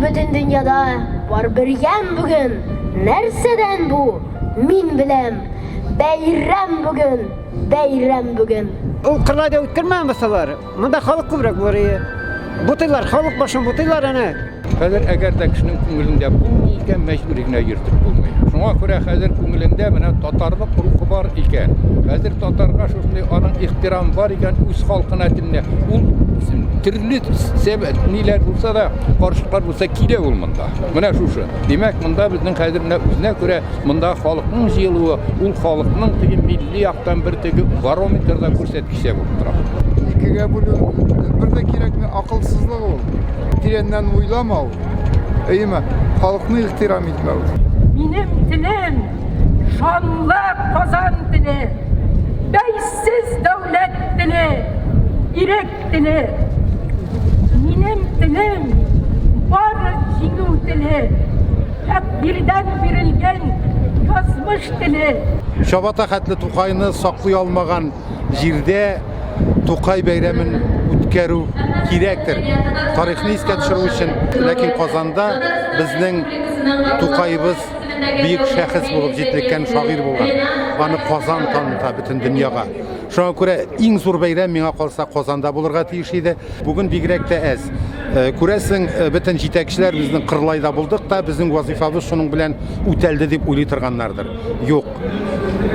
бөтен дөньяда бар бер ямь бүген. Нәрсәдән бу? Мин беләм. Бәйрәм бүген, бәйрәм бүген. Ул кырлайда үткәрмәгән булсалар, монда халык күбрәк булыр иде. Бутыйлар, халык башын бутыйлар әнә. Хәзер әгәр дә кешенең күңелендә булмый икән, мәҗбүри генә йөртеп булмый. Шуңа күрә хәзер күңелендә менә татарлык рухы бар икән, хәзер татарга шушындый аның ихтирам бар икән үз халкына, теленә, ул төрле сәбәп ниләр булса да, каршылыклар булса килә ул монда. Менә шушы. Димәк, монда безнең хәзер менә үзенә күрә монда халыкның җыелуы, ул халыкның теге милли яктан бер теге барометрда күрсәткече булып тора. Икегә бүлү бер дә кирәкми, акылсызлык ул. Тирәннән уйламау, әйеме, халыкны ихтирам итмәү. Минем телем, шанлы Казан теле, бәйсез дәүләт теле, ирек теле. Минем телем, бары җиңү теле, тәкъдирдән бирелгән язмыш теле. Чабата хәтле Тукайны саклый алмаган җирдә Тукай бәйрәмен үткәрү кирәктер. Тарихны искә төшерү өчен, ләкин Казанда безнең Тукаебыз бөек шәхес булып җитлеккән шагыйрь булган. Аны Казан таныта бөтен дөньяга. Шуңа күрә иң зур бәйрәм миңа калса Казанда булырга тиеш иде. Бүген бигрәк тә әз. Э, күрәсең, э, бөтен җитәкчеләр безнең Кырлайда булдык та, безнең вазифабыз шуның белән үтәлде дип уйлый торганнардыр. Юк.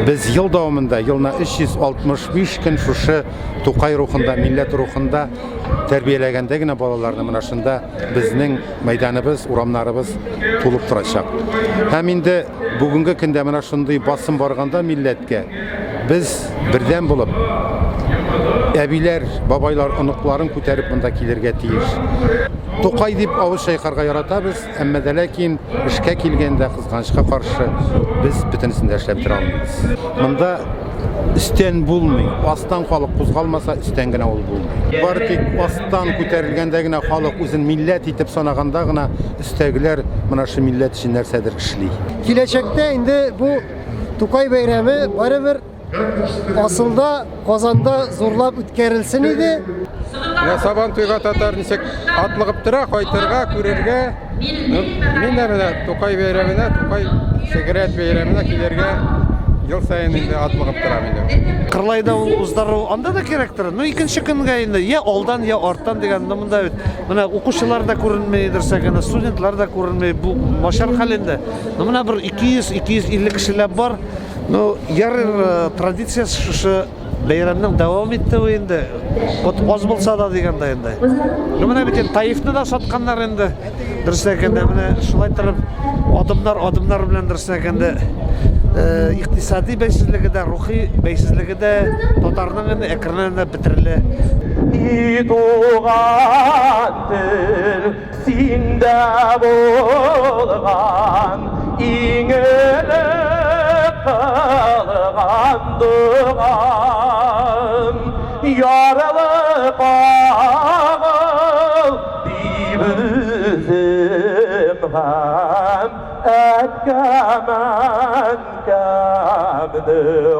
Без ел дәвамында, елына 365 көн шушы Тукай рухында, милләт рухында тәрбияләгәндә генә балаларны менә шунда безнең мәйданыбыз, урамнарыбыз тулып торачак. Һәм инде бүгенге көндә менә шундый басым барганда милләткә без бердәм булып, әбиләр, бабайлар оныкларын күтәреп монда килергә тиеш. Тукай дип авыз чайкарга яратабыз, әмма дә ләкин эшкә килгәндә, кызганычка каршы, без бөтенесен дә эшләп бетерә алмыйбыз. Монда өстән булмый, астан халык кузгалмаса, өстән генә ул булмый. Бары тик астан күтәрелгәндә генә халык үзен милләт итеп санаганда гына өстәгеләр менә шу милләт өчен нәрсәдер эшли. Киләчәктә инде бу Тукай бәйрәме барыбер асылда Казанда зурлап үткәрелсен иде. Менә Сабан туйга татар ничек атлыгып тора, кайтырга, күрергә. Ну, мин дә менә Тукай бәйрәменә, Тукай шигърият бәйрәменә килергә ел саен инде атлыгып торам инде. Кырлайда ул уздыру анда да кирәктер. Ну, икенче көнгә инде я алдан, я арттан дигән, ну монда бит менә укучылар да күренми, дөресрәгендә студентлар да күренми. Бу начар хәл инде. Ну, менә бер 200-250 кешеләп бар. Ну, ярыр э, традициясе шушы бәйрәмнең дәвам итүе инде. Вот аз булса да дигәндә инде. Ну, менә бит инде Таифны да сатканнар инде. Дөрес әйткәндә, менә шулай торып адымнар адымнар белән дөрес әйткәндә э, икътисади бәйсезлеге дә, рухи бәйсезлеге дә татарның инде әкренләп бетерелә. И туган тел, Синдә булган иң элек кылган догам, Ярлыкагыл дип үзем һәм әткәм-әнкәмне.